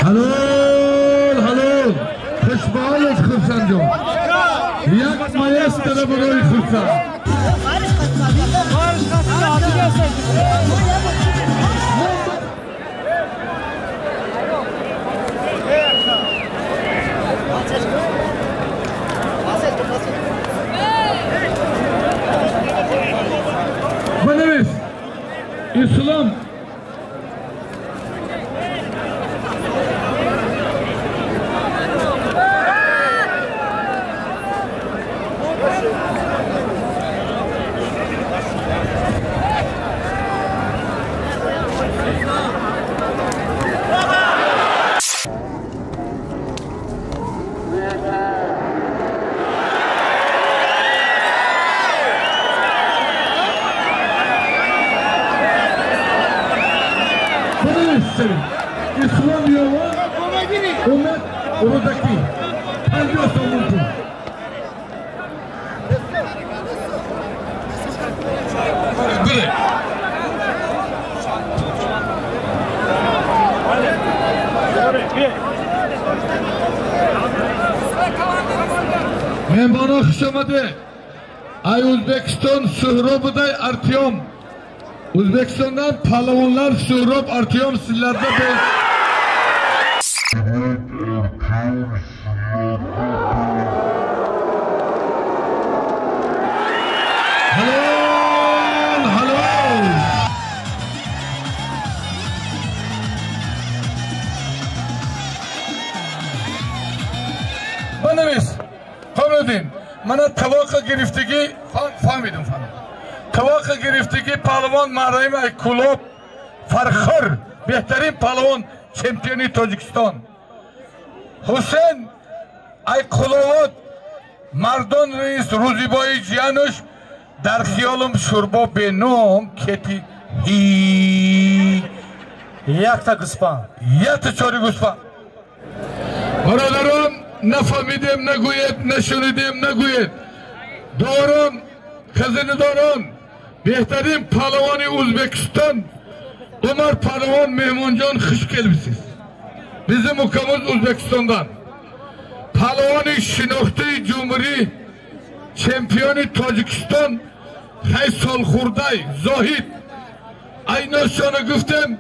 Halol, halol. Xushbaxtlik Xursandjon. Як маэстро барои Хурсанд. Банавис. Ислом Ислом Йован, Умед Рӯдакӣ. 50 сомон пул. Бире. Меҳмоно хуш омадед. Ай Ӯзбекистон Суҳробудай Артём. O'zbekistondan palvonlar Suhrob Artyom sizlarda bo'lsin. Halol, halol. Banamiz, Qamriddin, mana tavoqa giriftigi fahmidim, fahmidim. Tavoqa giriftigi palvon Marayim Aykulov Farxor, беҳтарин палвон, чемпиони Тоҷикистон. Ҳусен Айқуловод мардон раис Рӯзибои ҷиянуш дар хиёлум шӯрбо беном кети ҳи якта гӯспанд, якта чори гӯспанд. Бародарон, нафаҳмидем нагӯед, нашунидем нагӯед. Дорон, хазинадорон, беҳтарин палвони Ӯзбекистон Умар палвон Меҳмонҷон хуш келибсиз. Bizim ukamiz O'zbekistondan. Palvoni шинохтаи ҷумҳурӣ, чемпиони Тоҷикистон хай солхӯрдай Зоҳид. Айношона гуфтем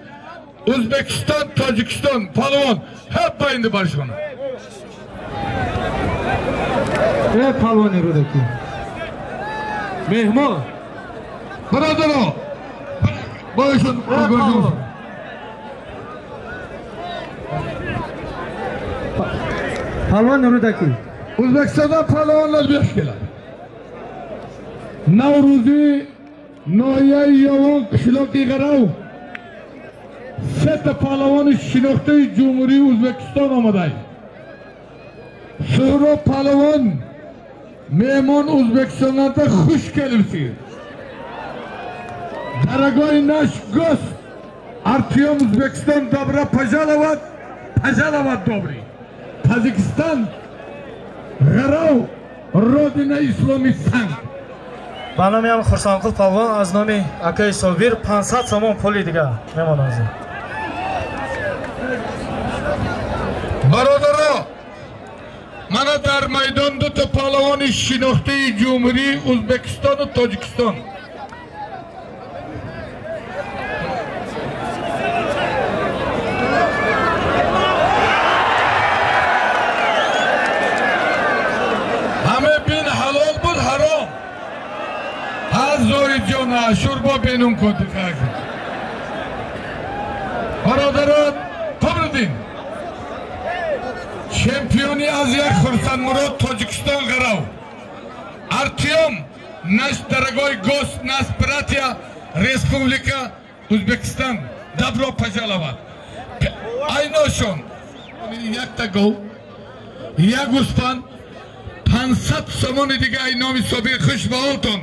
O'zbekiston, Тоҷикистон палвон ҳап байни баршона. Э палвони Рӯдакӣ. Меҳмон. Бародаро, боишон гӯрдум. Palvon Rӯдакӣ. O'zbekistondan palvonlar bu yoqqa keladi. Navro'zi ноҳияи Ёвон қишлоқи Ғарав сета палвони шинохтаи Ҷумҳурии Ӯзбекистон омадай. Суҳроб палвон меҳмон Ӯзбекистонда хуш келибсиз. Дорогой наш гость Артём Узбекистон, добро пожаловать, пожаловать добрый. Таджикистан, Ғарав, родина исломи санг. Ба номи ҳам Хурсандқул палвон аз номи акаи Собир 500 сомон пули дигар мемоназем. Бародаро, мана дар майдон дута палвони шинохтаи Ҷумҳурии Ӯзбекистону Тоҷикистон. Шӯрбо бенум кун. Бародарон, Қомриддин, чемпиони Азия Хурсандмурод Тоҷикистон Ғарав. Артём, наш дорогой гость, наш братья, Республика Узбекистан, добро пожаловать. Айношон, якта гов, як гӯспанд, 500 сомони дига ай номи Собир хуш ба ҳолтон.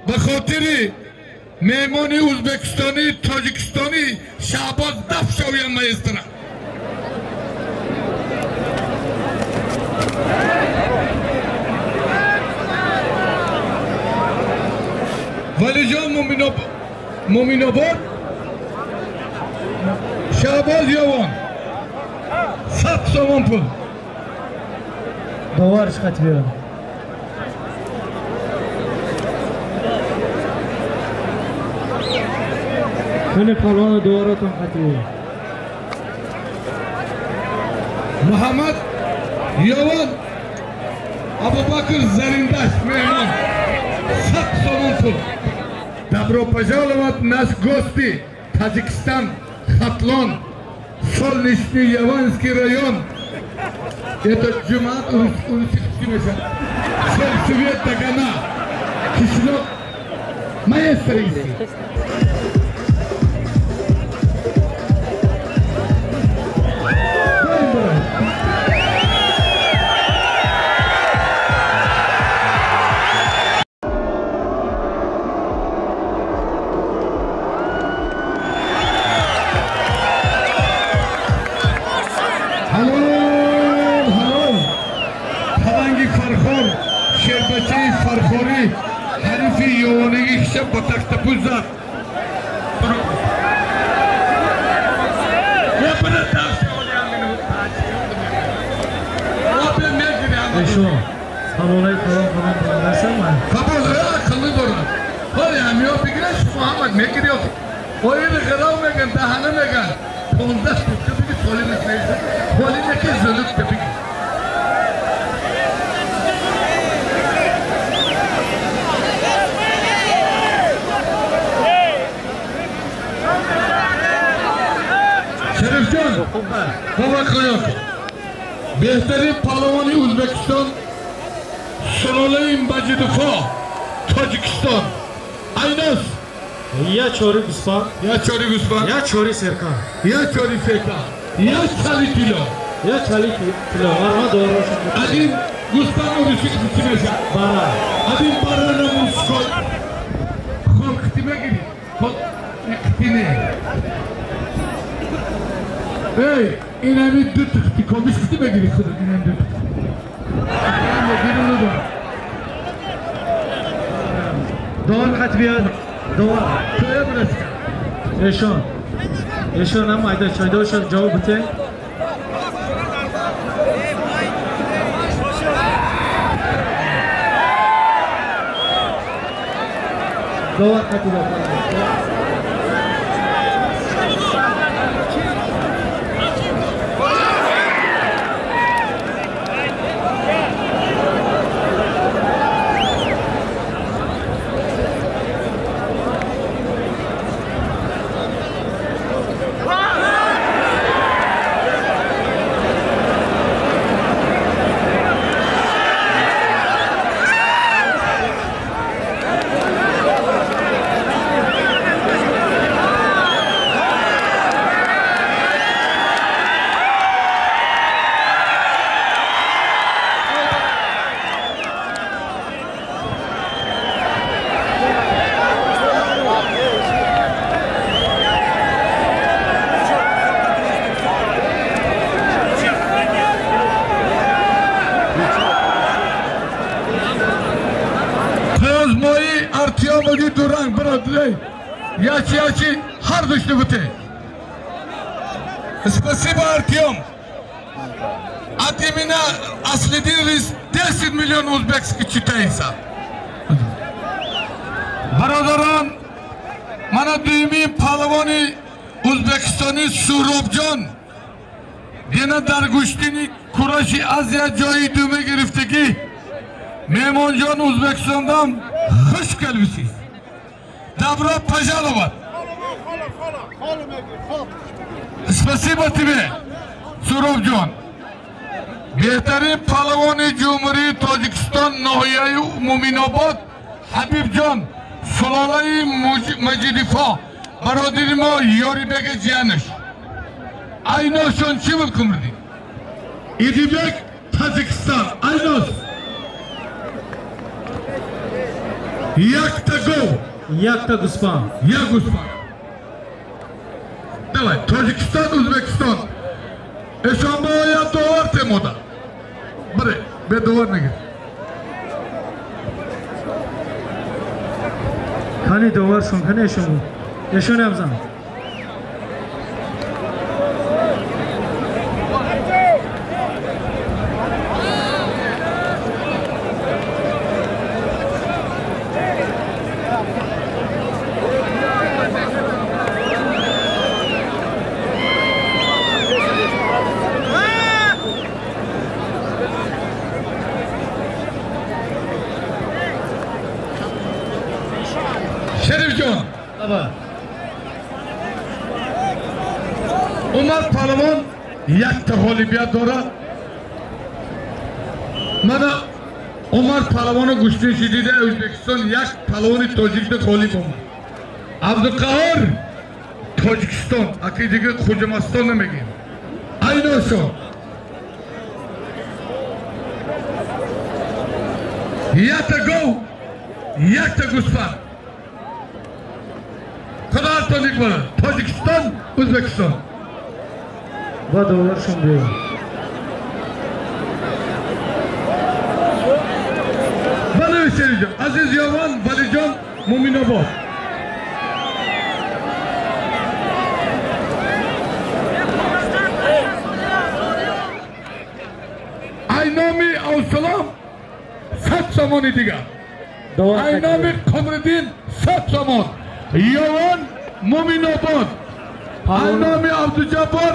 Ба хотири меҳмони ӯзбекистонӣ, тоҷикистонӣ Шаҳбоз даф шавям маэстро. Муминобод Шаҳбоз Ёвон 100 сомон пул. Доварш хат биёр. Куни палвону доворотон хат биёр. Муҳаммад Ёвон Абубакр Зариндашт меҳмон 100 сомон пул. Добро пожаловать наш гости Таджикистан, Хатлон, Солнечный Яванский район. Это Джумат Урусиксимеша. Сельсовет Дагана. Кишлок Маэстро. Фархорӣ ҳарифи ёвонагӣ хиша ба тахтапул зад. Қабул дорад. Ҳоли ҳамиё бигирад, Муҳаммад мегири. Оили ғирав меган, даҳана меган. 15 тупка биги, толи мекунед. Толи неки зулукта биги. Шарифҷон, бобо, беҳтарин паҳлавони Ӯзбекистон сулолаи Маҷидовҳо, Тоҷикистон. Айнос. Я чори гӯсфанд. Я чори гӯсфанд. Я чори серка. Я чори серка. Я чали тило. Я чали тило. Марма дорош. Один гӯсфанд уруши чӣ мешавад? Бара. Один бара намус хол қити мегирӣ. Хол қити не. Эй, ин ҳамин ду тихти комиш қити мегирӣ худат, ин ҳамин ду тихти. Довар хат биёд. Довар. Эшон. Эшон ҳам айда чойдошон ҷавоб бите. Довар хат биёд. Ячи, ячи, ҳар душни бите. Спасибо, Артем. От имени Аслидинович 10 миллион узбекский читается. Бародарон, мана дуюмин паҳлавони Ӯзбекистони Суҳробҷон яна дар гӯштини кураши Азия ҷои дуюма гирифтагӣ. Меҳмонҷон, Ӯзбекистондан хуш келибсиз. Добро пожаловать! Спасибо тебе, Суробҷон. Беҳтарин паҳлавони Ҷумҳурии Тоҷикистон ноҳияи Муминобод Ҳабибҷон сулолаи Маҷидифо, бародари мо Ёрибеги ҷиянаш. Айносшон чӣ буд кумрдӣ? Идибек, Тоҷикистон. Айнос. Якта гов. Якта гӯсфанд. Як гӯсфанд. Давай, Тоҷикистон, Ӯзбекистон. Эшон бояд довар темода. Бире, бе довар нагир. Кани доваршон, кани эшон? Эшонам зан. Шерифҷон, Умар палвон якта ғолибият дорад. Мана Умар палвону гӯштин шидида Ӯзбекистон як палвони тоҷикда ғолиб омад. Абдуқаҳор Тоҷикистон, аки дига Хуҷамастон намегем. Айношо якта гов, якта гӯсфанд. Худо ник бошад. Тоҷикистон, Ӯзбекистон. Ва доваршон биё. Бале, Шерифҷон, азиз ёвон, Валиҷон, Муминобод. Айноми Авсалом 100 сомони дигар. Айноми Қумриддин 100 сомон. Ёвон Муминобод. Айноми Абдуҷаббор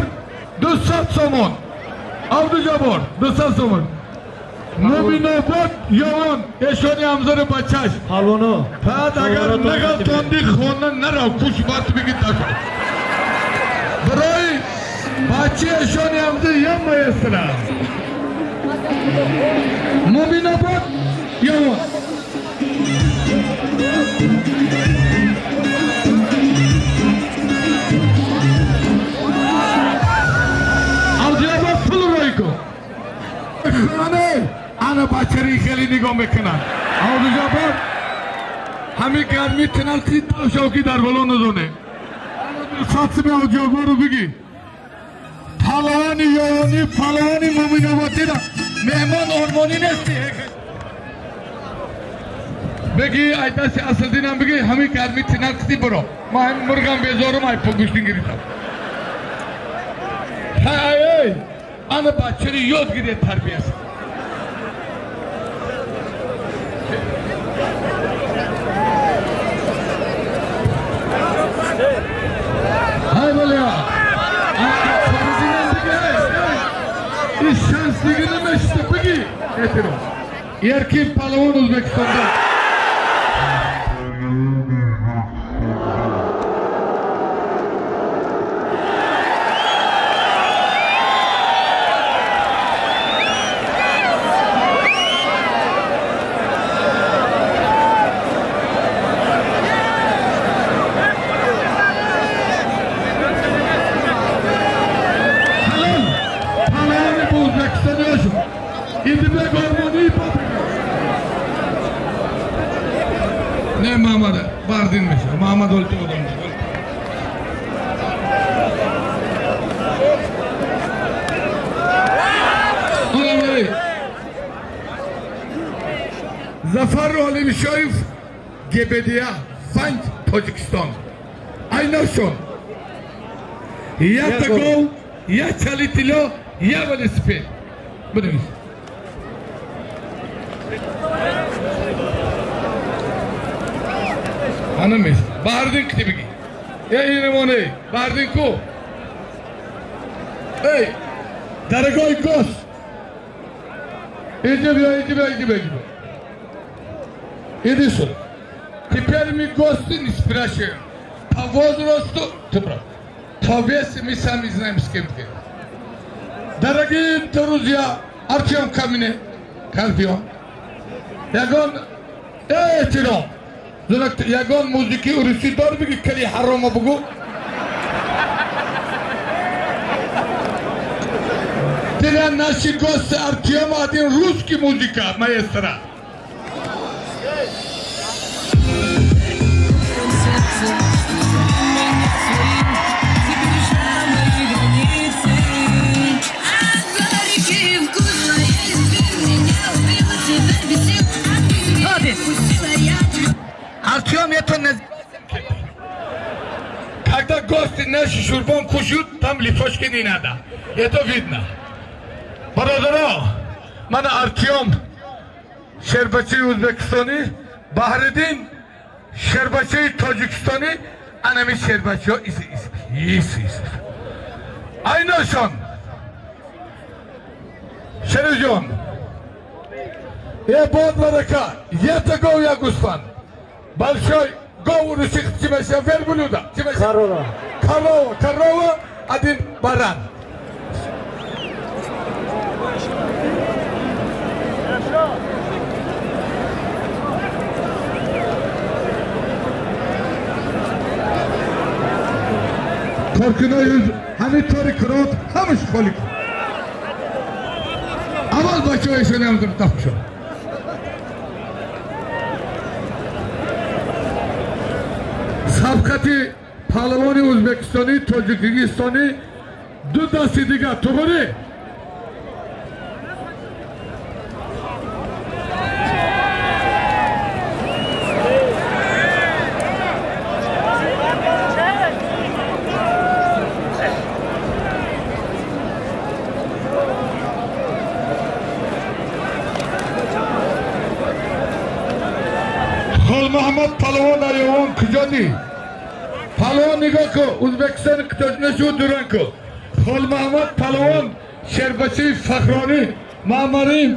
200 сомон. Абдуҷаббор 200 сомон. Муминобод Ёвон эшони ҳамзори бачаш. Палвоно. Баъд агар нағалтонди хона нарав, пуш бат бигӣ таша. Барои бачи эшони ҳамзор я маэстра. Муминобод Ёвон. Ана бачари хеле нигоҳ мекунанд. Абдуҷаббор ҳамин гармӣ теналти шавки дар боло надоне. Сатсими Абдуҷаббору бигӣ. Палвони Ёвонӣ, палвони Муминоботира меҳмон ормонӣ нести. Бигӣ айдаси Асалдинам бигӣ ҳамин гармӣ теналти биро. Ман ҳамин мурғам безорум ай гӯштин гирифтам. Ҳай ана бачари ёд гиред тарбияс. Ҳай баля. Ин шанс дига намешида бигӣ. Эътироф. Эркин палвон Ӯзбекистонда. Не Мамада, Бардин меша. Мамад олти одам. Зафар Олимшоев Гебедия, Фанҷ, Тоҷикистон. Айношон. Якта гов, як чали тилло, як велосипед. Бидонед. Ана меш. Баҳриддин кити бигӣ. Эй инамоне, Баҳриддин ку. Эй, дорогой гость. Иди биё, иди биё, иди биё, иди биё. Иди сюда. Теперь мы гости не спрашиваем. По возрасту, ты прав. По весу мы сами знаем, с кем ты. Дорогие друзья, Артем Камине, Карпион. Ягон, эй, Тиро. Ягон музики урусӣ дор бигӣ кали ҳарома бугу. Для наши гости Артема один русский музыка, маэстро. Артем, это называется. Когда гости наши шурбон кушают, там лепешки не надо. Это видно. Бародаро, мана Артем, шербачи Узбекистони, Баҳриддин, шербачи Тоҷикистони, анами шербачиҳо ис. Айношон. Шерифҷон. Е бод барака, ета гов я гӯсфанд. Большой гов русих чимаша верблюда. Корова. Корова, корова, один баран. Коркунои ҳамин тори кирот ҳамаш холӣ кун. Аввал бачаҳои шонам тафшо. Сабқати паҳлавони Ӯзбекистонӣ, Тоҷикистонӣ ду дасти дигар туғрӣ. Муҳаммад палвон Аёвон куҷо ди? Палвон нигоҳ кун, Ӯзбекистон қитошнашу дуран кун. Холмуҳаммад палвон шербачаи Фахронӣ Маъмарим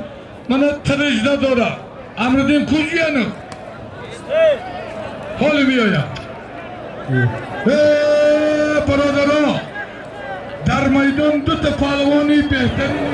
мана тирижда дора. Амриддин куҷияну? Ҳоли меояд. Бародаро, дар майдон дута палвони беҳтарин.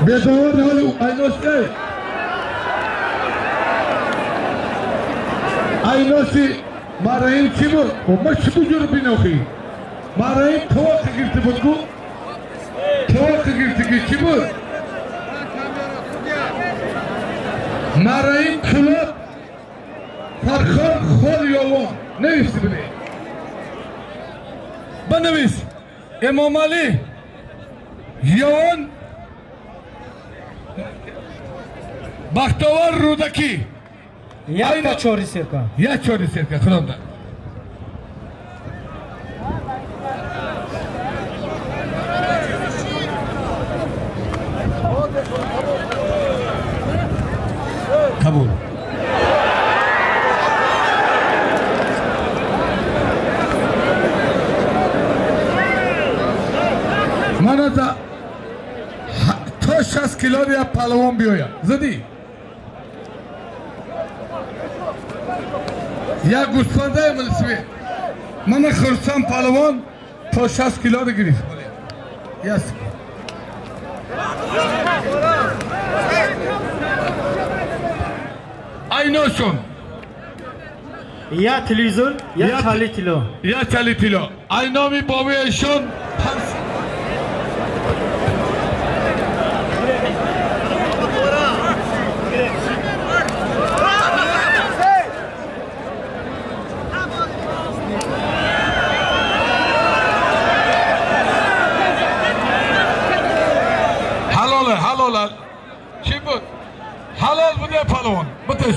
Бедовар ҳоли айноси айноси Мараим чӣ буд? Ма чӣ буҷур бинохӣ? Мараим таваққа гирифта буд гу? Таваққа гирифта ки чӣ буд? Мараим Кулоб Фархон Хол Ёвон навишта буде. Банавис Эмомалӣ Ёвон Бахтовар Рӯдакӣ. Якта чори серка. Як чори серка, худомда. Қабул. Мана то 60 кило я палвон биёяд. Задӣ? Як гӯсфандаи милисве. Мана Хурсанд палвон то 60 килоро гирифт. Яс. Айношон. Я телевизор, я чали тило. Я чали тило. Айноми бобиашон ҳалол чӣ буд? Ҳалол буде палвон. Биташ.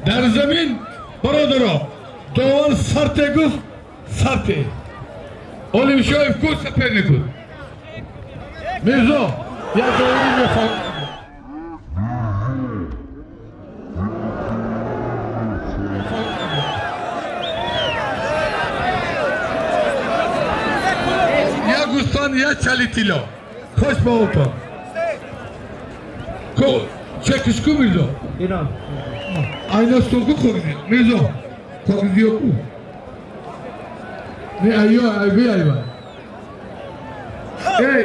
Дар замин бародаро довар сарте гуфт сарте. Олимшоев ку соперник буд. Мирзо як довари мефаҳмад. Як гӯсфанд, як чали тило. Хош ба опа. Ко чекиш ку Мирзо? Ирон. Айна столку коғизи. Мирзо, коғизиё ку? Не айё, айби айва. Эй.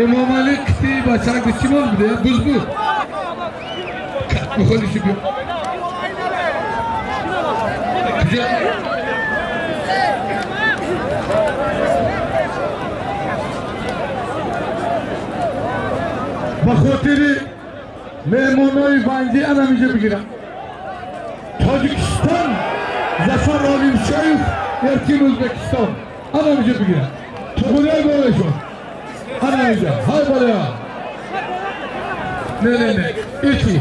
Эмомалӣ қити бачак чӣ мол буде? Буз буд. Мухолиши биё. Куҷо? Ба хотири меҳмонои ванҷӣ ана инҷо бигирам. Тоҷикистон Зафар Олимшоев Эркин Ӯзбекистон. Ана инҷо бигирам. Туғурай болашон. Ана инҷо. Ҳай болая. Не, не, не. Ити.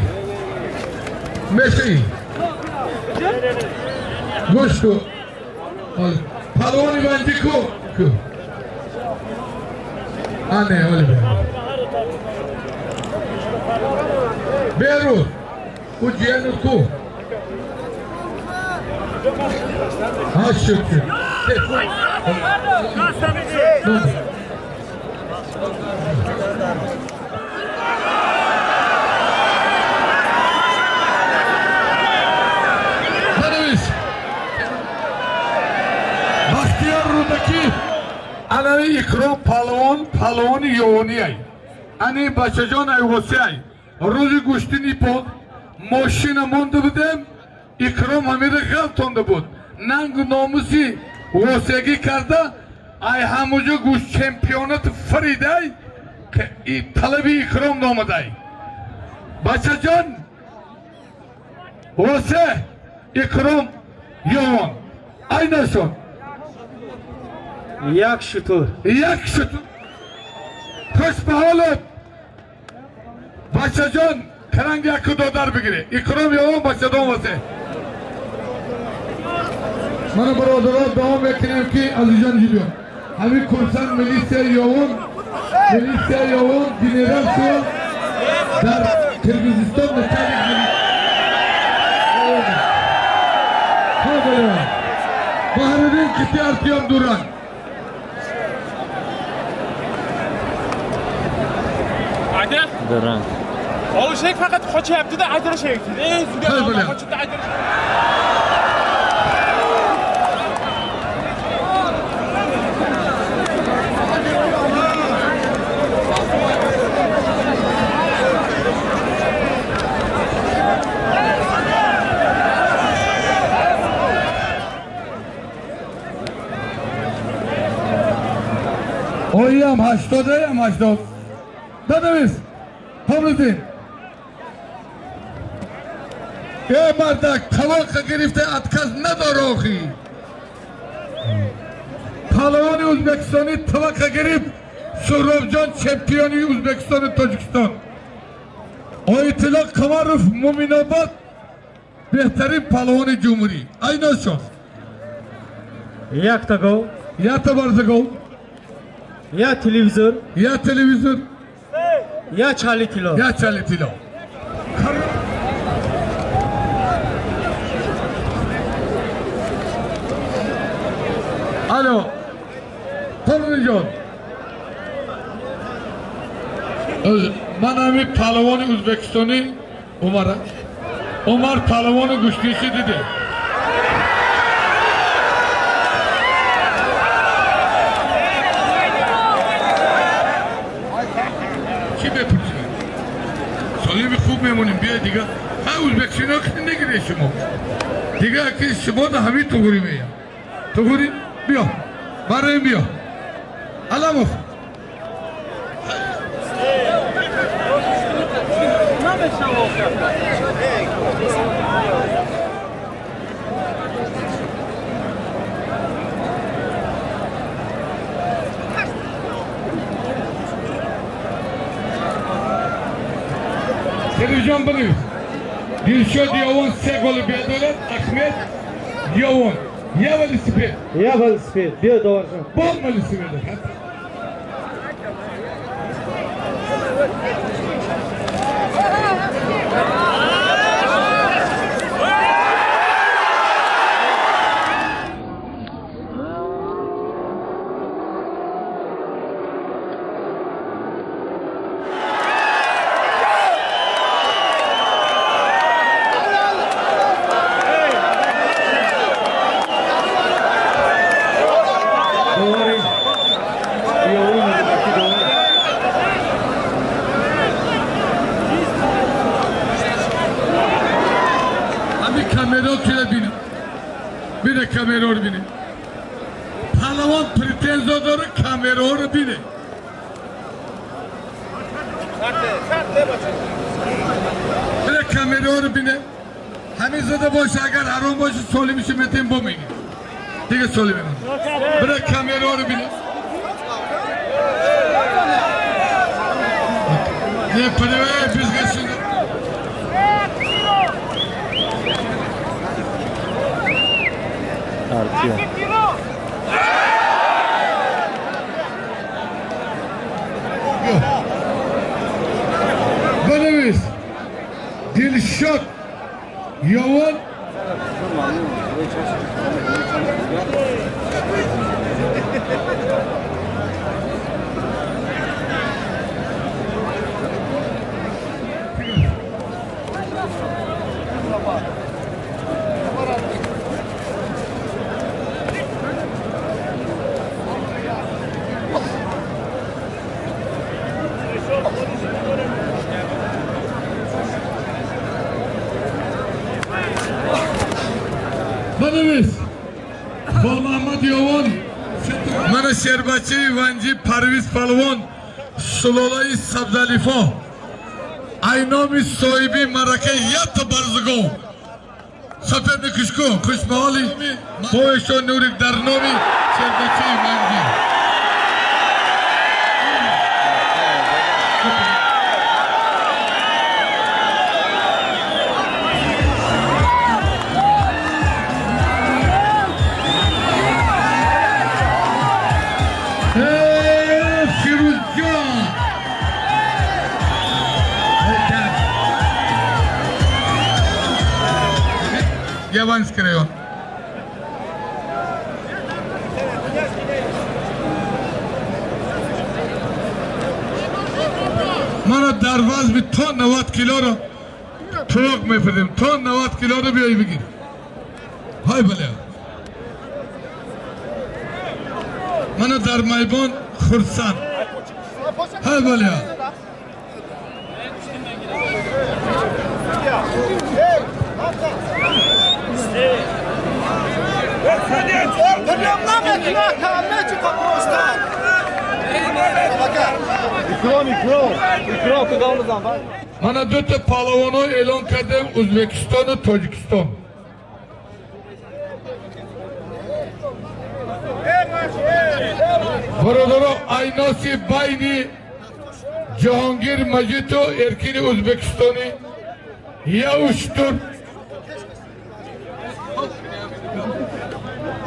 Меши. Гӯш ку. Палвони ванҷӣ ку. Ку. Ане, оли бе. Беру. У ҷияну ку. Ҳа шукр. Бахтиёр Рӯдакӣ анави Икром палвон, палвони ёвониай. Ани бачаҷон айвосиай. Рӯзи гӯштини под мошина монда будем, Икром ҳамира ғалтонда буд. Нангу номуси восиягӣ карда, ай ҳамуҷо гӯшт чемпионат фаридай, талаби Икром номадай. Бачаҷон восе Икром ёвон. Айнашон. Як шутур. Як шутур. Хуш ба ҳолат. Бачаҷон каранг яку додар бигире. Икром ёвон бачадон восе. Мана бародарон давом мекунем ки азизон ҷибиён. Ҳамин курсан милисия ёвон, милисия ёвон генерал шуд дар Қирғизистон начальник милисия. Баҳриддин қити Артём Дуран. Ayda? Duran. Olishak faqat qochyapti-da, ajrashyapti. Ey, qochibdi, ajrashyapti. Оям 80, оям 80. Дадавис, Помридин. Э мардак, талоқа гирифта отказ надор охи. Палавони Ӯзбекистонӣ талоқа гирифт, Суҳробҷон чемпиони Ӯзбекистону Тоҷикистон. Оитилло Қамаров Муминобод беҳтарин палавони ҷумҳурӣ. Айношон. Якта гол. Якта барза гол. Я телевизор. Я телевизор. Я чали тило. Я чали тило. Алло. Помриҷон. Ман ҳамин палавони Ӯзбекистонӣ Умар. Умар палавони гӯштгиришӣ диде. Чӣ бепурсем? Соҳиби хуб мемонем, биё дига. Ҳа ӯзбекчино ки негире шумо. Дига ки шумо да ҳамин туғурӣ меям. Туғурӣ биё. Бароим биё. Аламов. Телевизион бинавис. Дилшод Ёвон се голи бедорад, Ахмед Ёвон. Я велосипед. Я велосипед. Биё доваршон. Бо велосипед. Палавон претензия дора камераҳоро бине. Бире камераҳоро бине. Ҳамин зада боша, агар ҳаром боша солимиши метем бо мегим. Дига солим мемонад. Бире камераҳоро бине. Не понимаю, без гасина. Артем. Бенавис. Дилшод Йован. Бенавис. Болмаҳмад Йован. Мана Шербачаи Ванҷӣ Парвиз Палвон сулолаи Сабзалифо. Айноми соҳиби маърака якта барзугов. Сафед Кушку хушбаҳоли боишо Нурик дар номи Шербачаи Ванҷӣ. Яванский район. Мана дар вазми то 90 килоро туроқ мепидем. То 90 килоро биёй бигир. Ҳай бале. Мана дар майбон хурсанд. Ҳай бале. Мана дута палавоно эълон кардем Ӯзбекистону Тоҷикистон. Бародаро, айноси байни Ҷаҳонгир Маҷиду Эркини Ӯзбекистонӣ я уштур,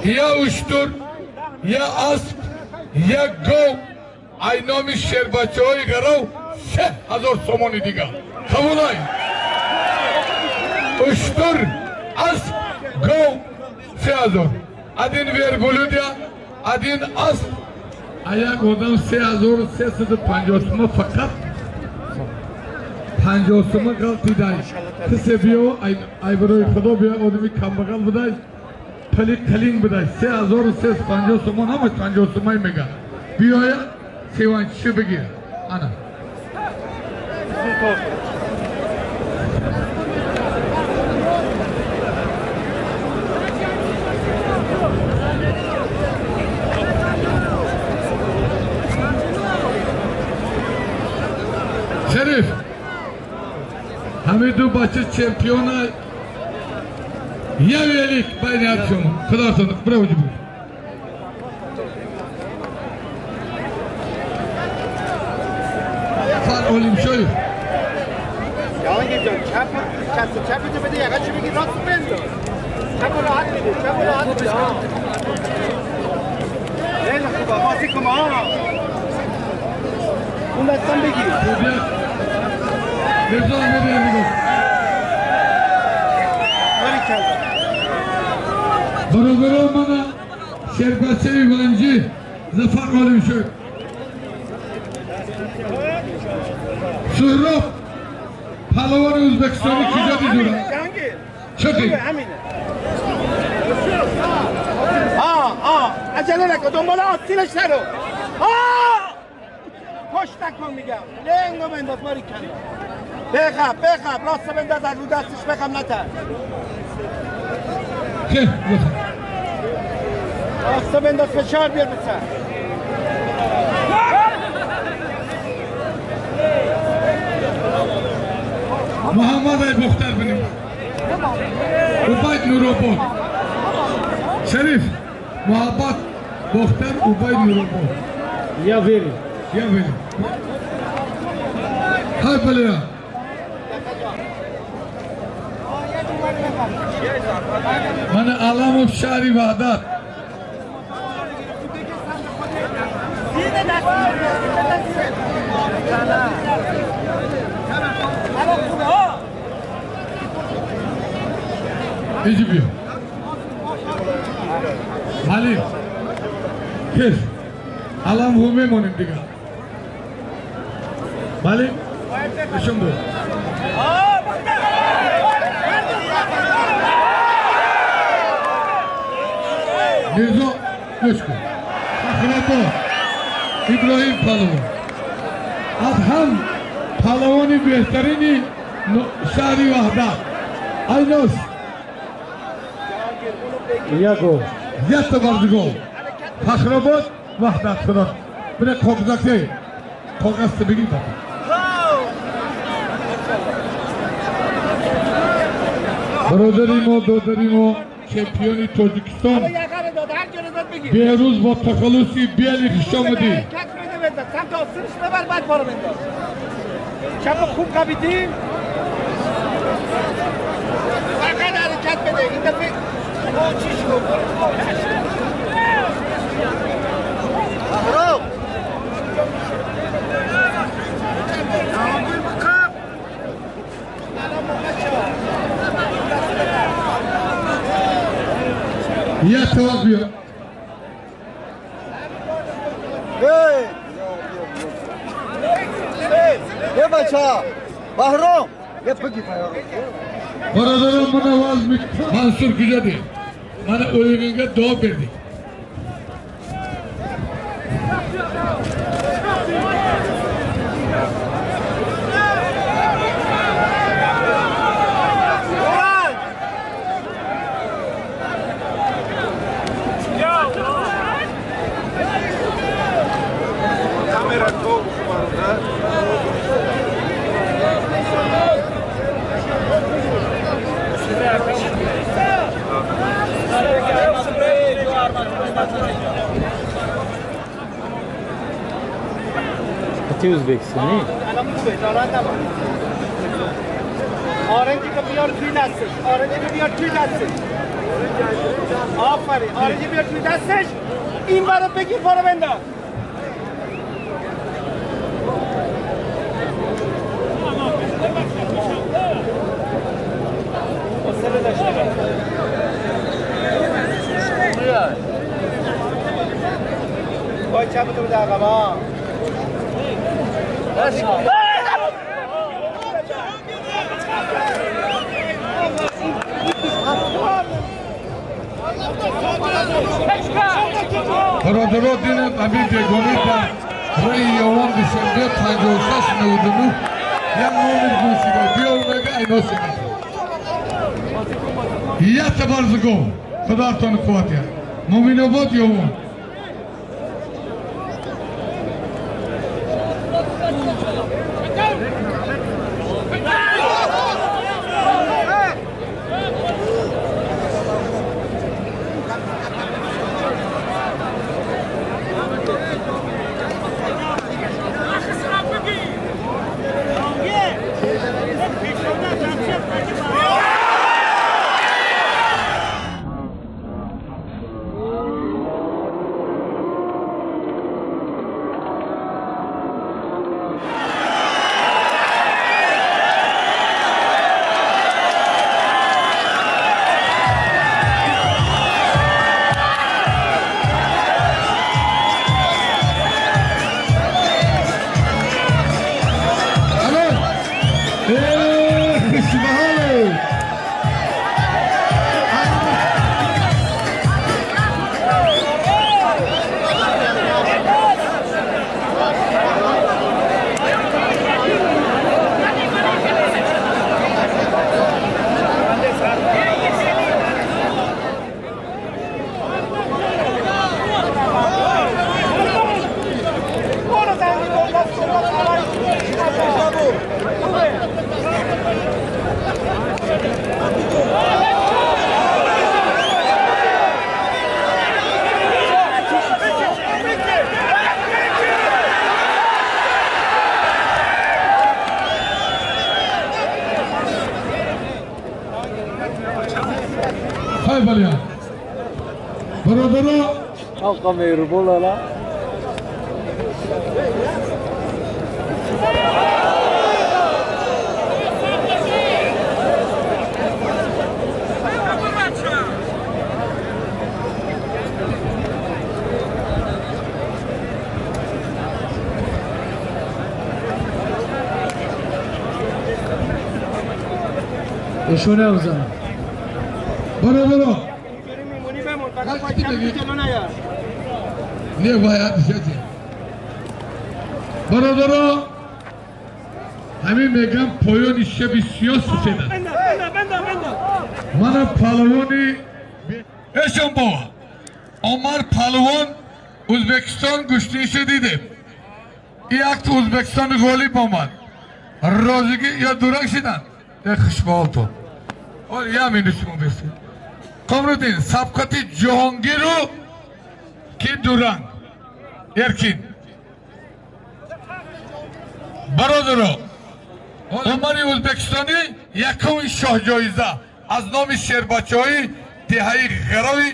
я уштур, я асп, я гов, айноми шербачаҳои гарав 3000 сомони дигар. Қабулай. Уштур, асп, гов 3000. Один верблюдя, один асп. А як одам 3350 сума фақат 50 сума ғалтидай. Кисе биё, ай барои худо биё, одами камбағал будай. Пали қалин будай. 3350 сомон ҳама 50 сумай мега. Биёя севанчиши бигир. Ана. Шериф, ҳамин ду бача чемпиона я велик байни ҳар шумо. Худоатон, браво ҷибу. Фар Олимшоев. Ҷаҳонгир ҷон, чап чапتو بده یقه‌شو بگیر راستو بنداز. چپو راحت بده، چپو راحت بده. خیلی خوبه، بازی کن. اون دستم بگیر. میرزا میگم. برادران من شربتچه ونجی زفر عالم شد. سهراب پهلوان ازبکستانی کجا دیدورم؟ چقی؟ آه عجله نکن، دنبال آستینش نرو. پشت نکن میگم. لنگو بنداز ماری کن. بخب بخب راست بنداز از رو دستش بخب نتر. خیر بخب. راست بنداز فشار بیار بسر. محمد ای بختر بنیم. عبید نورآباد. شریف محبت بختر عبید نورآباد. یا ویلی. یا ویلی. های بلیا. من علم شهری وحدت. ایجی بیا. علی کش علم هو میمونیم دیگه. بله نشون بده. میرزا گوش کن. فخرآباد ابراهیم پهلوان از هم پهلوانی بهترینی شهری وحدت. ایناس یکو یک تا ورزگاه فخرآباد وحدت خدا بره کاغذکه کاغذ بگیر بابا. برادری ما دادری ما چمپیونی تاجیکستان بهروز با تخلصی بیالی خوش آمدی. سمت آسونش ببر بعد پارو بنداز. چپ خوب قبیدی فقط حرکت بده. این دفعه چیش کن. یه تا بیا. یه بچه بهرام یه بگی برادران من آواز منصور کجا دی؟ من اویگنگه دعا بردی. تی ازبکستانی آرنجی که بیار توی دستش. آرنجی که بیار توی دستش. آفرین. آرنجی بیار توی دستش. این برو بگیر پارو بنداز. حوصله داشته باش. وای چپتو بده عقب. برادران دینم امیر بگانی در رای یوان دوشنبه 56 99 یک نومر گوشیده بیا اومده اینا سیده یک تبارزگو خدا ارتان قوت یا مومین آباد یوان. Ҳалқа меҳрубонана. Ишона бизан. Баро баро. Не бояд шуд. Бародаро, ҳамин мегам поёни шаби сиёҳ сафед аст. Мана палвони эшон бо Омар палвон Ӯзбекистон гӯштиниша дидем. Як Ӯзбекистон ғолиб омад. Розигӣ ё дурак шиданд. Хушбаҳолтон. Я минус шумо бесед. Комруддин, сабқати Ҷаҳонгиру ки дуранг. Эркин. Бародаро, Омари Ӯзбекистонӣ якуми шоҳҷоиза аз номи шербачаҳои деҳаи Ғарови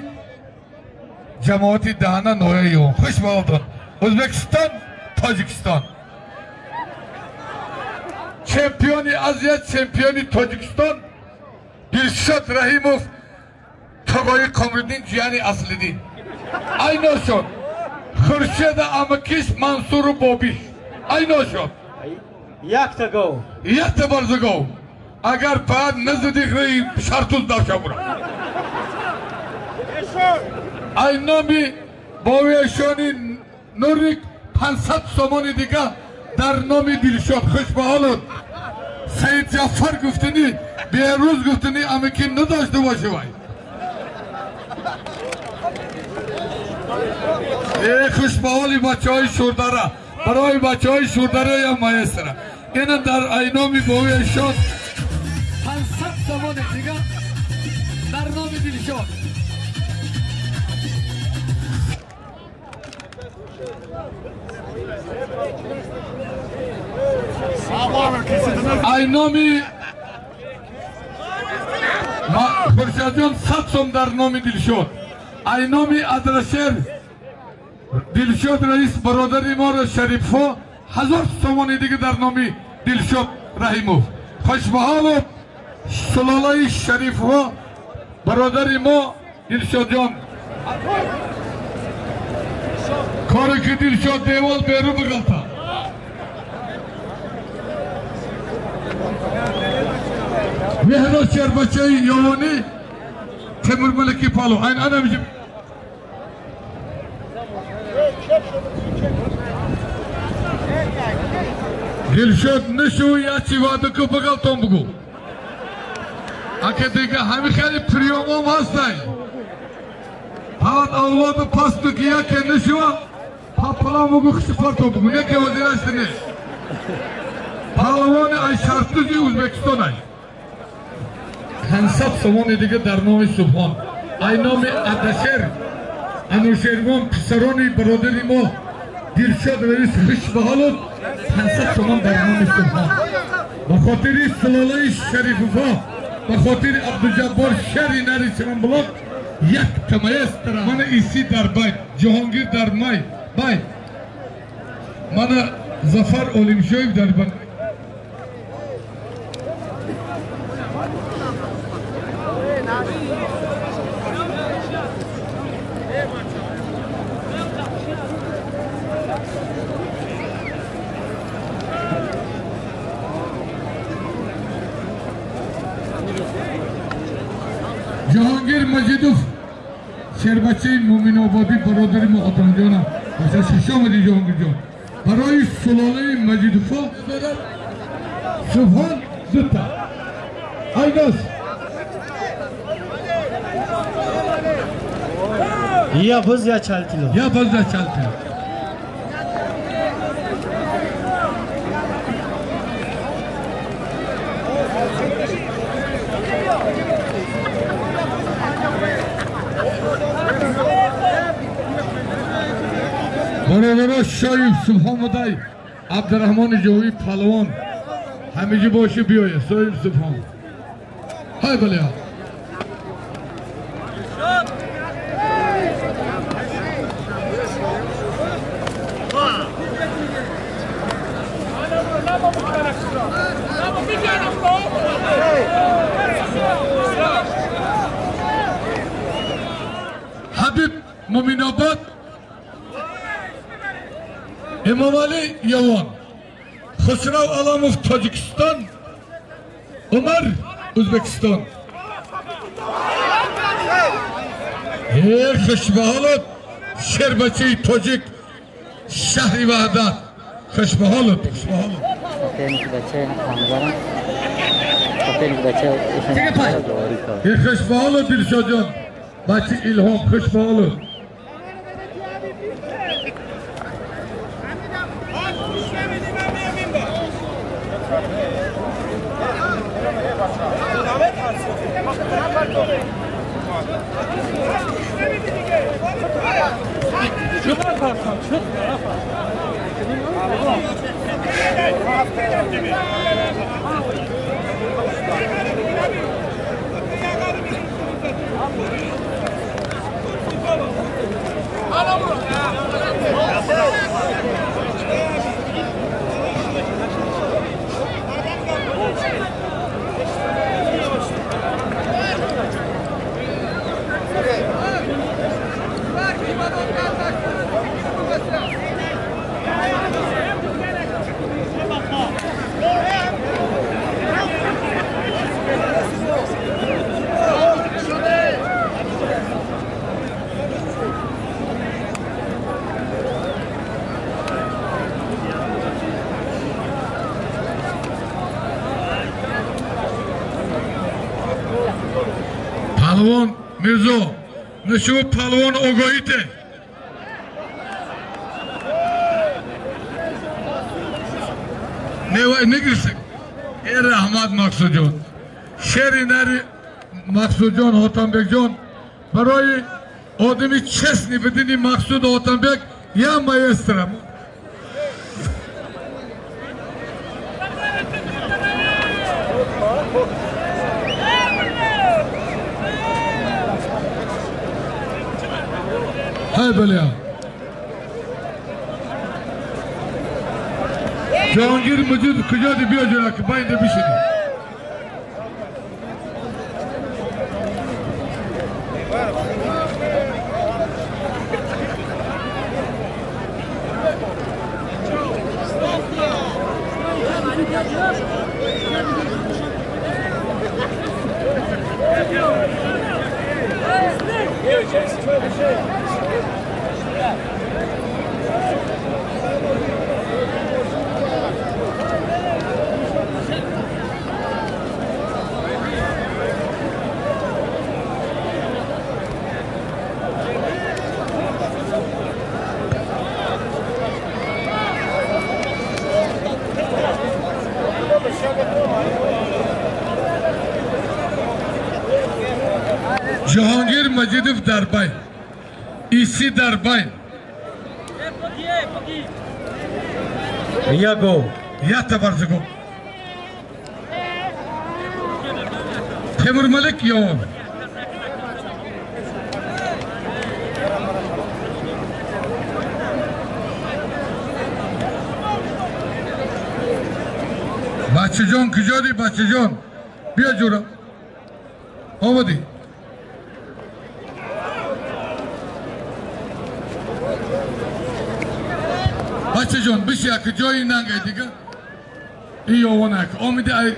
ҷамоати Даҳана ноҳияи Ёвон. Хушбаҳолтон. Ӯзбекистон, Тоҷикистон. Чемпиони Азия, чемпиони Тоҷикистон Дилшод Раҳимов тоғои Комриддин ҷияни Аслиддин. Айно шуд. Хуршеда амакиш Мансуру бобиш. Айно шуд. Якта гов. Якта барза гов. Агар баъд назади шартуз давша бура. Ай номи бовиашони Нурик 500 сомони дига дар номи Дилшод. Хушбаҳолот. Саид Ҷафар гуфтани, Беҳрӯз гуфтани амаки надошта боши вай. Э хушбаҳоли бачаҳои Шурдара. Барои бачаҳои Шурдара я маэстро. Ина дар айноми бовиашон 500 сомони дига дар номи Дилшод. Ай номи Хуршедҷон 100 сом дар номи Дилшод. Ай номи Адрашер Дилшод раис бародари моро Шарифҳо 1000 сомони дига дар номи Дилшод Раҳимов. Хушбаҳолов сулолаи Шарифҳо бародари мо Дилшодҷон. Коре ки Дилшод девол беру биғалта. Меҳроз шербачаи Ёвонӣ Темурмалики палу. Айн ана мижим. Дилшод нишу ячи ваъда ку биғалтон бугу. Ака дига ҳами хеле приёмом ҳастай. Ҳават авлоду пасту ки яке нишува папалам бугу хиши партон бугу. Яке вазирашти не. Палвони ай шартузи Ӯзбекистон ай. 500 сомони дига дар номи Субҳон. Ай номи Адашер Анушервон писарони бародари мо Дилшод раис Хушбаҳолов 500 сомон дар номи Субҳон. Ба хотири сулолаи Шарифовҳо, ба хотири Абдуҷаббор шаҳри нари Чаманблок як маэстро. Мана Иси дар бай, Ҷаҳонгир дар май бай. Мана Зафар Олимшоев дар бай. Ҷаҳонгир Маҷидов шербачаи Муъминободӣ бародари мо Отамҷона. Хуш омадӣ Ҷаҳонгирҷон. Барои сулолаи Маҷидовҳо Субҳон дута. Айнос. Я буз я чалтило. Я буз я чалтило. Бародаро Шоиб Субҳон будай Абдураҳмони Ҷовӣ палвон ҳамиҷи боши биёяд. Соиб Субҳон. Ҳай бале. Эмомалӣ Явон, Хусрав Аламов Тоҷикистон, Умар Ӯзбекистон. Хушбаҳолот шербачаи тоҷик шаҳри Ваҳдат. Хушбаҳолот, хушбаҳолот. Хушбаҳолот Дилшодҷон, бачи Илҳом, хушбаҳолот. Палвон Мирзо, нишо палвон огоҳите. Не нигирсик. Э раҳмат Мақсудҷон. Шери нари Мақсудҷон Ҳотамбекҷон барои одами честни бидини Мақсуд Ҳотамбек я маэстро. Ҳай баля. Ҷаҳонгир Муҷид куҷоди биё ҷора ки байнда бишинӣ. Ҷаҳонгир Маҷидов дар байн, Иси дар байн. Як гол. Якта барзигол. Темурмалик Явон. Бачаҷон куҷодӣ, бачаҷон? Биё ҷура. Омадӣ. Бачаҷон биши як ҷои нангай дига. Ин ёвонак омиди ай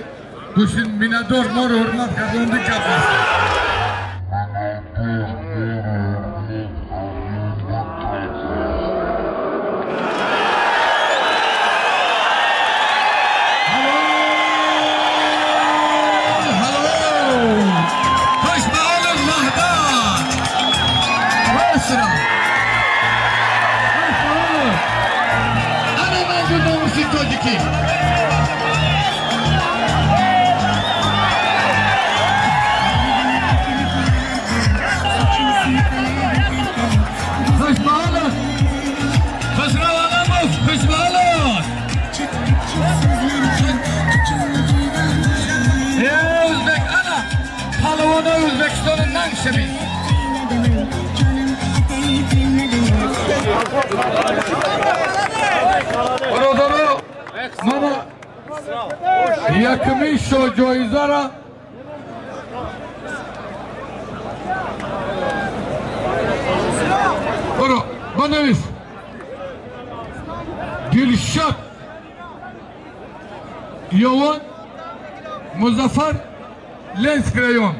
гӯшин миннатдор моро ҳурмат карда омди гап аст. Бародаро, мана якумин шоҳҷоизара баро банавис. Дилшод Йовон Музаффар Ленский район.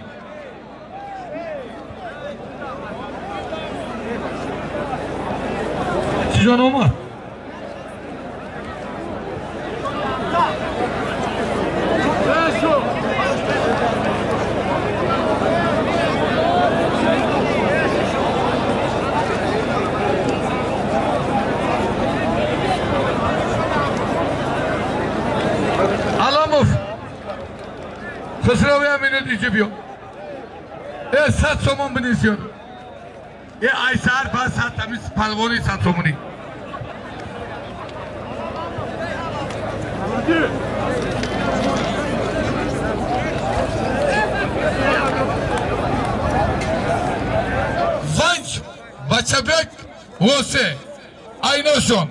Чижон омад? Аламов Хусрави аминат иҷиб э 100 сомон бинисиён. Э ай сар ба сад ҳамин палвони 100 сомонӣ. Ванҷ Бачабек Восе Айношон.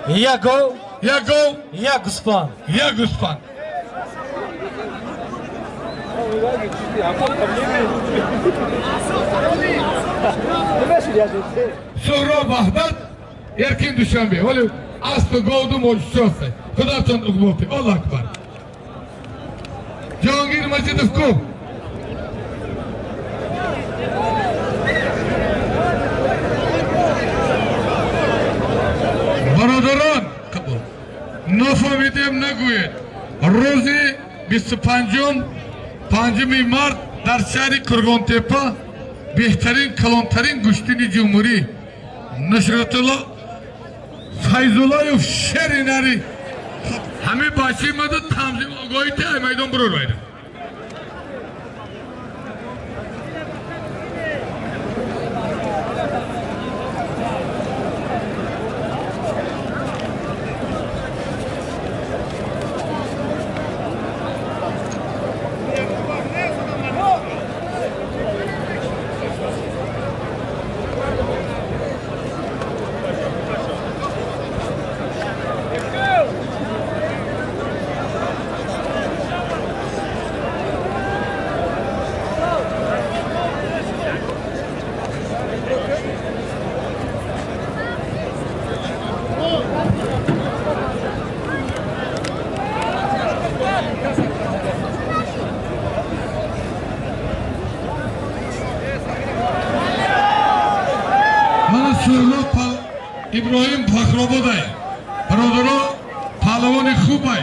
Як гов, як гов, як гӯсфанд. Як гӯсфанд. Суҳроб Аҳмад Эркин Душанбе. Вале асбу говду моҷисост. Худатон уқботи. Аллоҳ акбар. Ҷаҳонгир Маҷидов ку? Бародарон, қабул. Нафаҳмидем нагӯед. Рӯзи 25 март дар шаҳри Қурғонтепа беҳтарин калонтарин гӯштини ҷумҳурӣ Нусратулло Файзуллоев шери нари ҳамин бачаи маду тамзим огоҳӣ та майдон бирур байда. Иброҳим Фахрободай бародаро паҳлавони хубай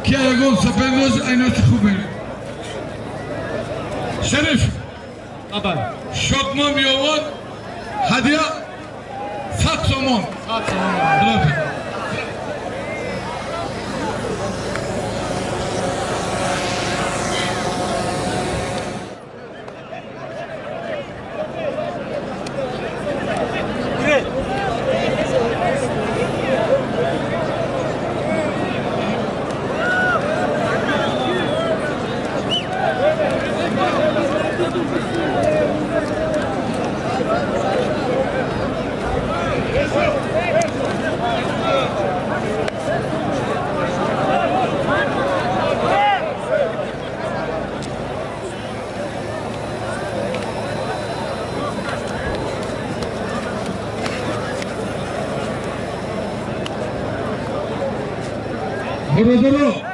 ки ягон сафедош айноси хубе. Шариф Шодмон меовад ҳадия 100 сомон. 100 сомон. Бародаро,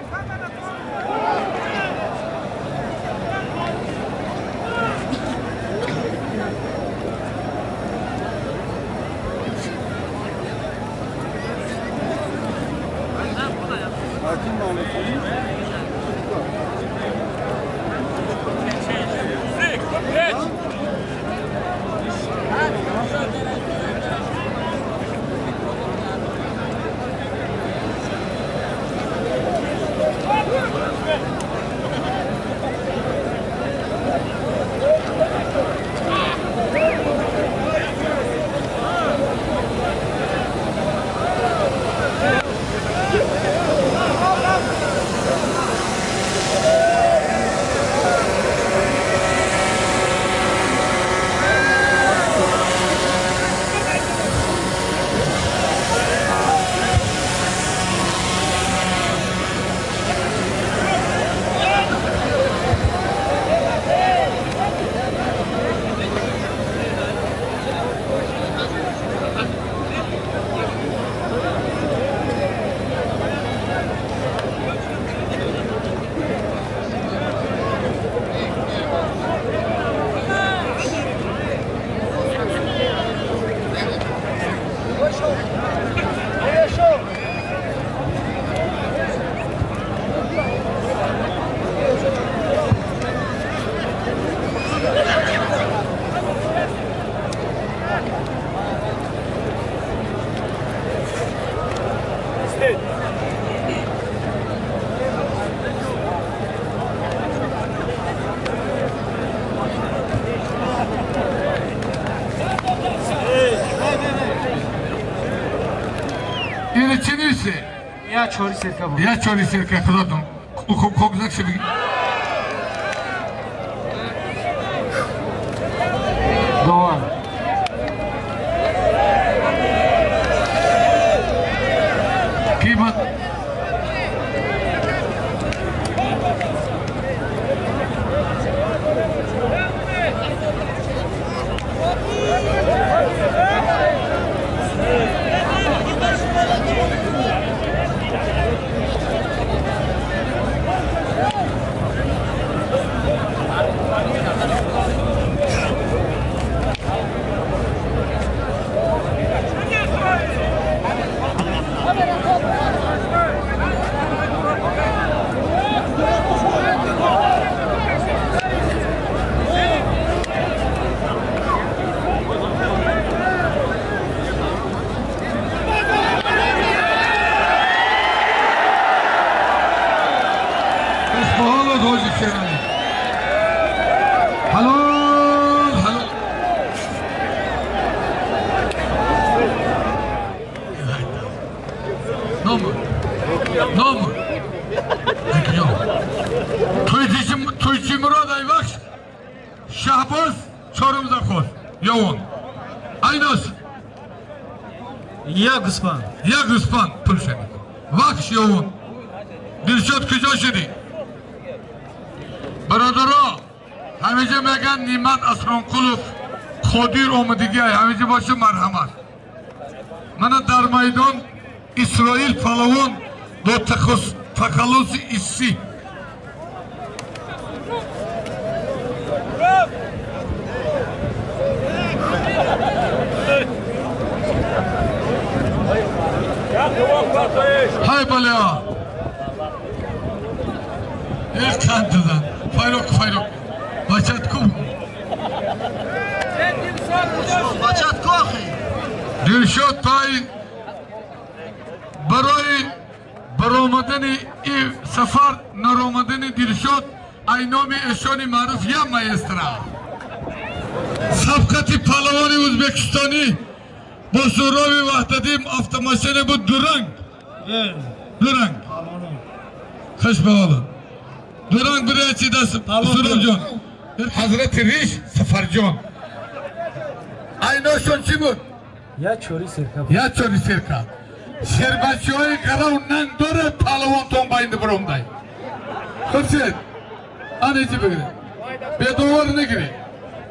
се. Я чори серка буд. Я чори серка худатон. Хуб хуб закши бигир. Довар. Қимат حلال حلال. نمر نمر توی مراد ای بخش شهباز چهارم زخور یوان ایناس یک گوسفند یک گوسفند پول شدی وخش یوان دلشاد کجا شدی برادرها همیشه میگن نیمت اسرانقلوف قادر آمدگی های همیشه باشه مرحمت. من در میدان اسرائیل پهلوان با تخلص ایسی های بله یک کانتدن فایروک فایروک بچت کو بچت کو دلشاد پای برای برآمدن این سفر نرآمدن دلشاد ای نام ایشان معروف یا مایسترا سبقت پهلوان ازبکستانی با سهراب وحدتی автомашина بود دورنگ دورنگ خوش به حالت دورنگ برای چی دست سهراب جان حضرت ریش سفر جان ایناشون چی بود؟ یا چوری سرکا یا چوری سرکا شربچه های قراو ننگ داره پهلوان تون باینده بروم خب شد آنه چی بگیره به دوار نگیره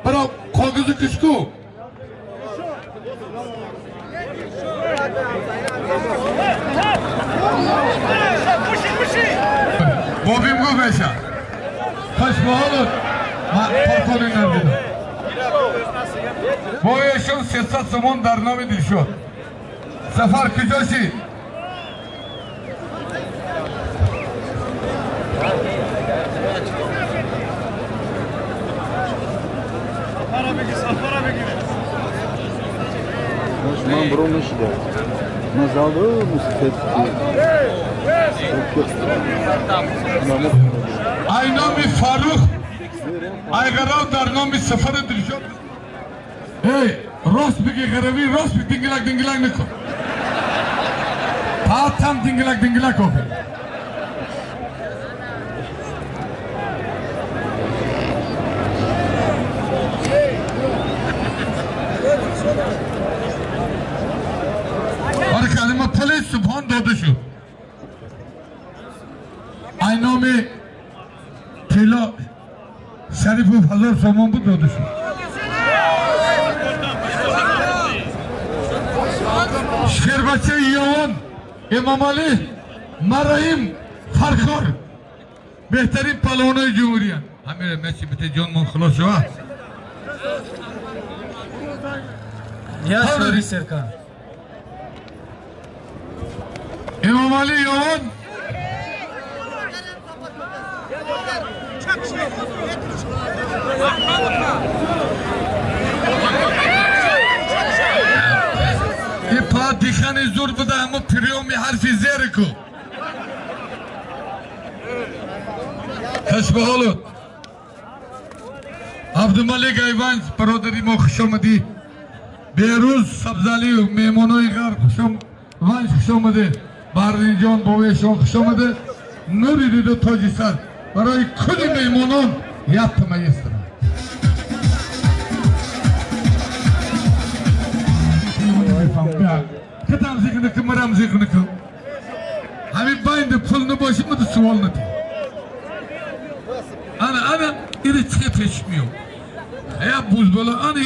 برا کاغذ کشکو بابیم گفت بشه خوش به حالت من پاکانی ندیدم با ایشون 300 سومون در نام دلشاد سفر کجا شید؟ من برو نشده مزاده مستفید ای نامی فاروق ای غراو در نامی سفر دلشاد ای راست بگی غروی راست بگی دینگلک دینگلک نکن پاتم دینگلک دینگلک آخه آره پل سبحان داده شد ای نام تیلا شریف 1000 سومان بود داده شد شیربچه یوان امام علی مرایم فرخور بهترین پهلوانای جمهوری هستند. همین مچی بته جان من خلاص شد یا چوری سرکا امام علی یوان این پا دیخن زور بوده اما پریومی حرفی زیر کو خوش به حالت عبدالملک ایوانج برادری ما خوش آمدی بهروز سبزالی و مهمانای غرب خوش آمدی. Бардинҷон бовешон хуш омада. Нури дида тоҷи сар барои кулли меҳмонон якта маэстро. Китам зикр марам зикр накун. Ҳамин байнда пул набоши мада суол надӣ. Ана ана ири чӣ пеш миёд. Я бузбала ана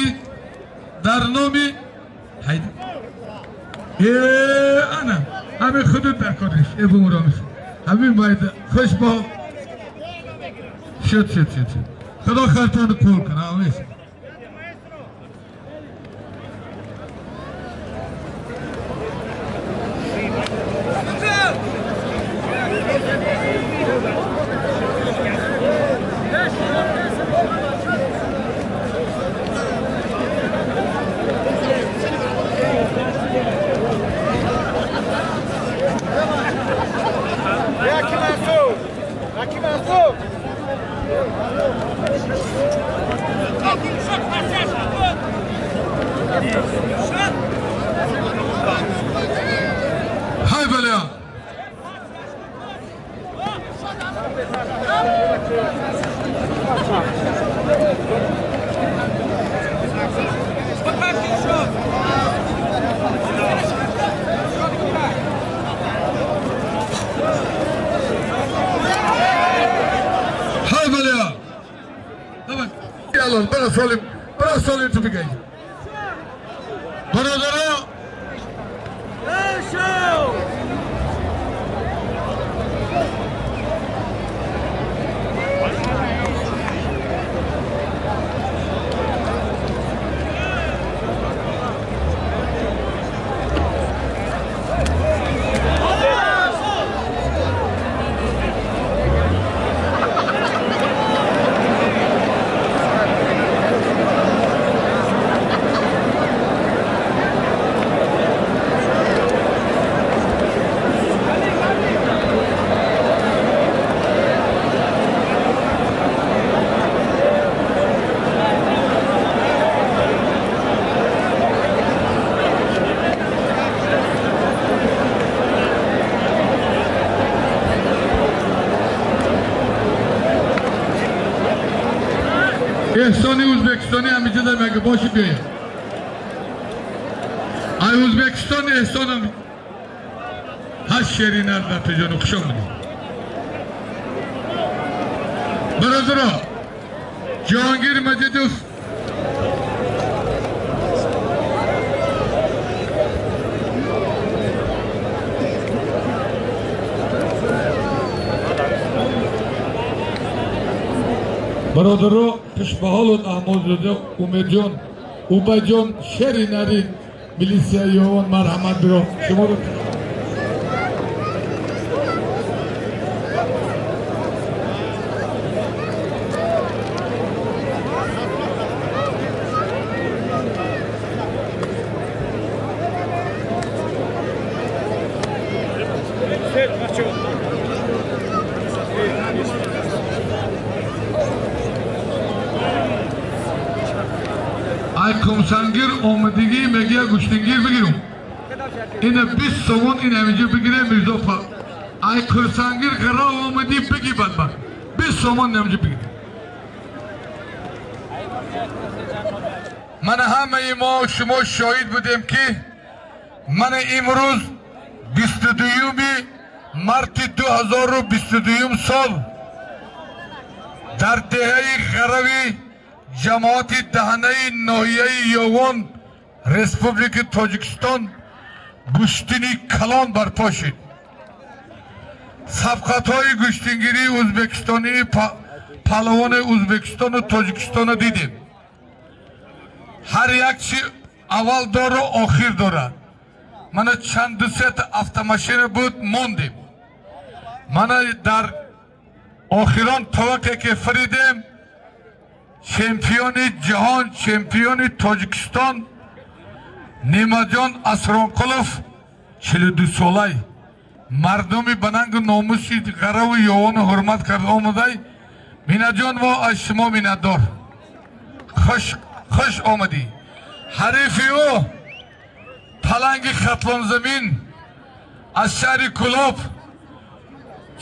дар номи ҳайда. Ана ҳамин худут дар кориш. Бумуромиш. Ҳамин байда хуш бо шуд шуд шуд шуд. Худо хартонро пур кунад. Амин. Hay Belia! Hay Belia! Давай, yallah, bana solayım tüpü gel. Бародаро, Ehsoni O'zbekistoni ҳамиҷа мега боши биёед. Ай O'zbekiston Ehson ҳам ҳашт шери нар натиҷону хуш омадед. Бародаро, Ҷаҳонгир Маҷидов бародаро, хушбаҳолун Аҳмадзода Умедҷон, Убайҷон шери нари милисия Ёвон марҳамат биро. Шуморо ай кумсангир омадигӣ мегия гӯштингир бигирум. Ина 20 сомон ин ҳаминҷо бигире Мирзо па. Ай курсангир ғара омадӣ биги бадбахт. 20 сомон ҳаминҷо бигире. Ман ҳамаи мо шумо шоҳид будем ки ман имрӯз 22 марти 2022 сол дар деҳаи Ғарави ҷамоати даҳанаи ноҳияи Ёвон Республики Тоҷикистон гӯштини калон барпо шуд. Сабқатҳои гӯштингирии ӯзбекистонии паҳлавони Ӯзбекистону Тоҷикистонро дидем. Ҳар як чи аввал дору охир дорад. Мана чанд дусета автомашина буд мондем. Мана дар охирон тавақе ки фиридем чемпиони ҷаҳон, чемпиони Тоҷикистон Неъматҷон Асронқулов 42 солай мардуми ба нангу номуси Ғараву Ёвону ҳурмат карда омадай. Минаҷон, мо аз шумо миннатдор. Хуш омадӣ. Ҳарифи ӯ паланги Хатлонзамин Аз шаҳри Кӯлоб,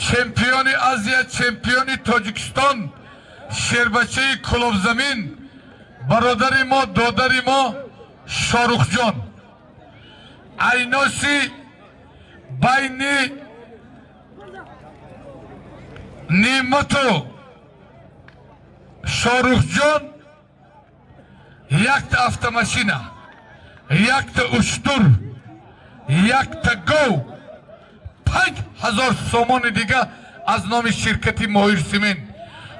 чемпиони Азия, чемпиони Тоҷикистон, шербачаи Кӯлобзамин, бародари мо, додари мо Шорухҷон. Айноси байни Неъмату Шорухҷон якта автомашина, якта уштур, якта гов, 5000 сомони дига аз номи ширкати Моҳирсимин.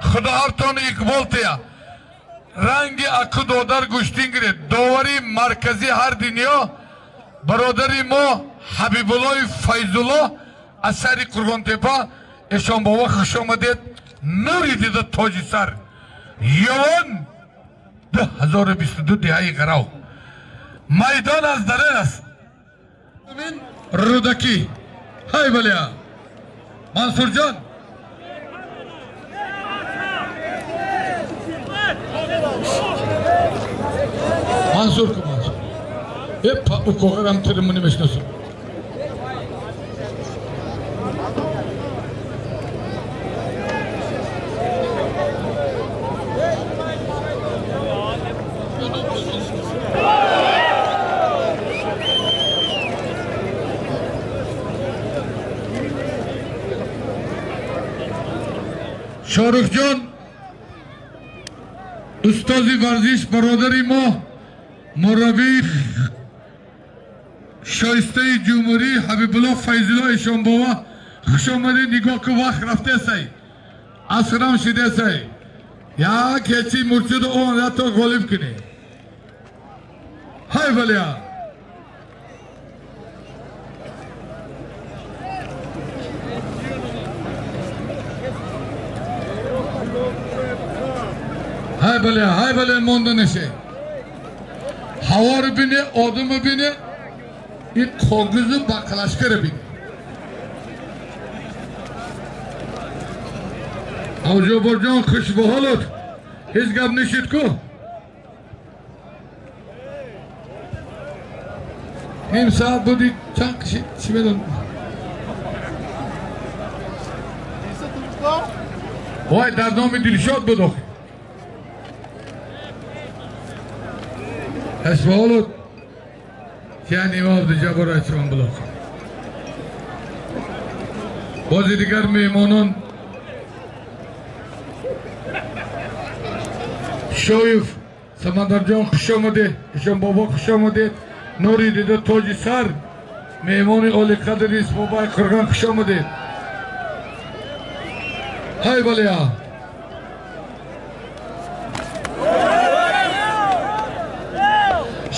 Худо ҳартон иқбол тия. Ранги аку додар гӯштин гиред. Довари маркази ҳар дунё бародари мо Ҳабибуллои Файзулло аз шаҳри Қурғонтепа. Эшон бобо, хуш омадед. Нури дида тоҷи сар. Ёвон 2022 деҳаи Ғарав. Майдон аз дарер аст. Рӯдакӣ. Ҳай баля. Мансурҷон. Мансур ку Мансур. Э укоғарам тиримуни мешносам. Шорухҷон, устози варзиш, бародари мо, мураббии шоистаи ҷумҳурӣ Ҳабибулло Файзулло Эшонбова, хуш омадед. Нигоҳ ку, вақт рафтесай, асрам шидесай. Як ҳечи мурчуду он ято ғолиб кунӣ. Ҳай баля. Ҳай бале, ҳай бале, монда неше. Ҳаворо бине, одамро бине, ин коғизу бақалашкаро бине. Авҷоборҷон, хуш ба ҳолот. Ҳеҷ гап нешид ку? Ним соат буди, чанд киши чӣ медонам? Вой, дар номи Дилшод буд охи. Ҳашбаолот яъне Абдуҷаббор Ачман Блок. Бози дигар меҳмонон Шоев Самандарҷон, хуш омадед. Ишон бобо, хуш омадед. Нури дида тоҷи сар, меҳмони олиқадр Исмобай Қурғон, хуш омадед. Ҳай баля.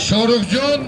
Шорухҷон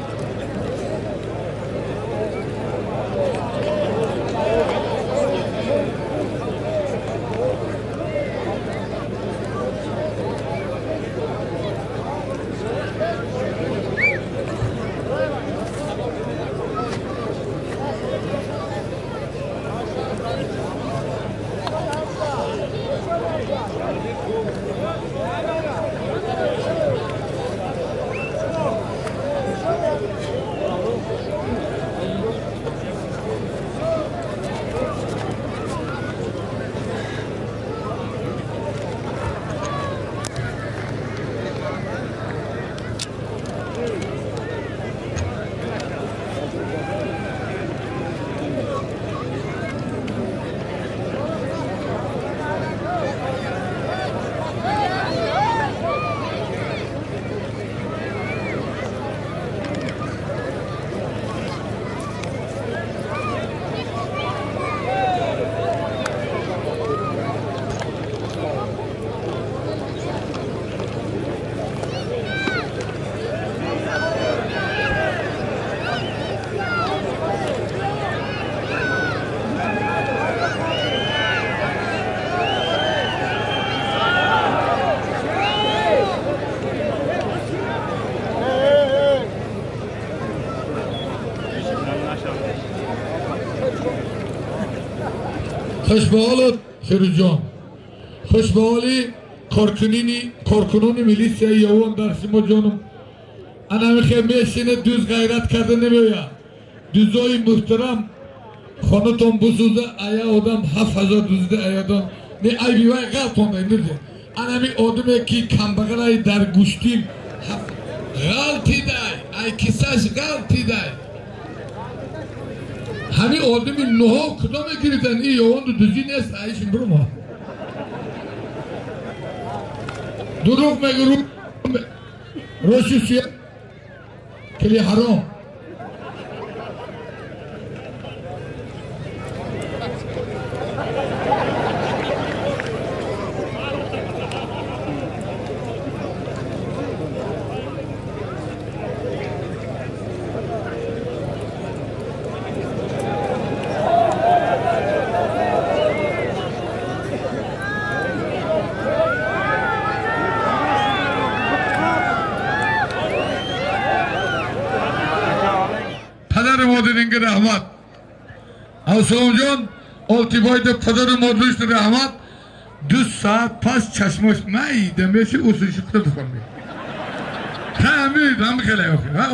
Хуш ба ҳолат, Фирӯзҷон. Хуш ба ҳоли коркунони милисияи Ёвон дар шумо ҷонум. Ана мехе мешине, дуз ғайрат карда намеояд. Дузои муҳтарам Хонатон бусӯза, ая одам 7000 дузида, ая одам не айби вай ғалтонда мирзе. Анами одаме ки камбағалай дар гӯштим ғалтидай, ай кисаш ғалтидай. Ҳами одами нуҳо кудо мегирифтан? И ёвонду дузӣ нест, айшин бирума. Дурӯғ мегӯ, рӯши суя кили ҳаром. Раҳмат Авсаломҷон Олтибойда падару модаришт раҳмат. 2 соат пас чашмош майда меши усушиқта духон ҳамин ҳам хеле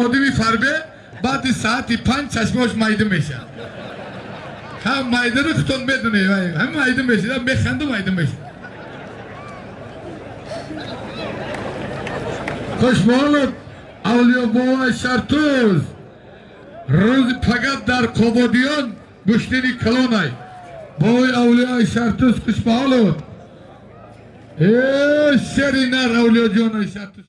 одами фарбе баъди саати 5 чашмош майда мешавад. Ҳам майдаро худтон медонед, ҳам майда мешавад, механду майда мешавад. Хушбоҳолот Авлиёбобои Шартуз рӯзи фақат дар Қободиён гӯштини калонай. Бобои Авлиёи Шартуз хушбаҳолот. Э шери нар Авлиёҷонои Шартуз.